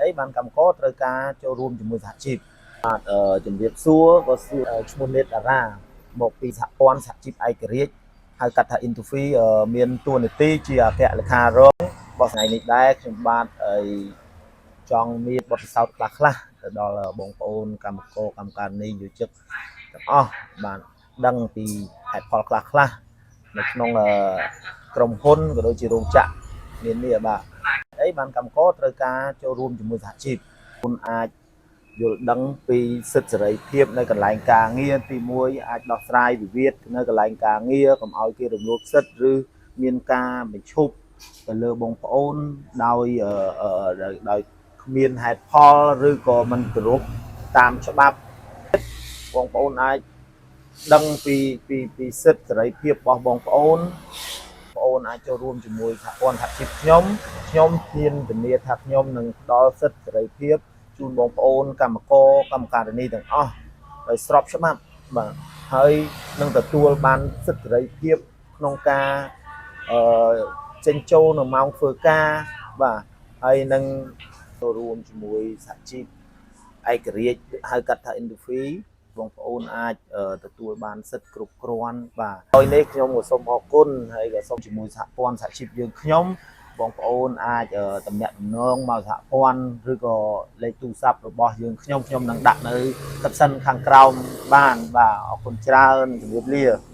អីបានកម្មករត្រូវការចូលរួមជាមួយសហជីពបាទអឺជំរាបសួរក៏សួរឈ្មោះនេតតារាមកពីសហព័ន្ធសហជីពឯករាជ្យហៅកាត់ថា Intufi មានតួនាទីជាអគ្គលេខារងរបស់ថ្ងៃនេះដែរខ្ញុំបាទអីចង់មានបទពិសោធន៍ខ្លះខ្លះទៅដល់បងប្អូនកម្មករកម្មការិនីយោជិកទាំងអស់បានដឹងពីហេតុផលខ្លះខ្លះនៅក្នុងក្រុមហ៊ុនក៏ដូចជារោងចក្រមាននេះបាទអីបានកម្មករត្រូវការចូលរួមជាមួយសហជីពគុណអាចយល់ដឹងពីសិទ្ធិសេរីភាពនៅកន្លែងការងារទី1អាចដោះស្រាយវិវាទនៅកន្លែងការងារកុំឲ្យគេរំលោភសិទ្ធិឬមានការបញ្ឈប់ទៅលើបងប្អូនដោយដោយគ្មានហេតុផលឬក៏មិនគោរពតាមច្បាប់បងប្អូនអាចដឹងពីពីពីសិទ្ធិសេរីភាពរបស់បងប្អូនបងប្អូនអាចចូលរួមជាមួយសហព័ន្ធសហជីពខ្ញុំខ្ញុំធានធានាថាខ្ញុំនឹងផ្ដល់សិទ្ធិសេរីភាពជូនបងប្អូនកម្មករកម្មការិនីទាំងអស់ដោយស្របច្បាប់បាទហើយនឹងទទួលបានសិទ្ធិសេរីភាពក្នុងការអឺចេញចូលនៅម៉ោងធ្វើការបាទហើយនឹងចូលរួមជាមួយសហជីពឯករាជ្យហៅកាត់ថា Industry បងប្អូនអាចទទួលបានសិទ្ធិគ្រប់គ្រាន់បាទហើយនេះខ្ញុំក៏សូមអរគុណហើយក៏សូមជាមួយសហព័ន្ធសហជីពយើងខ្ញុំបងប្អូនអាចតំណាក់តំណងមកសហព័ន្ធឬក៏លេខទូរស័ព្ទរបស់យើងខ្ញុំខ្ញុំនឹងដាក់នៅ caption ខាងក្រោមបានបាទអរគុណច្រើនជម្រាបលា។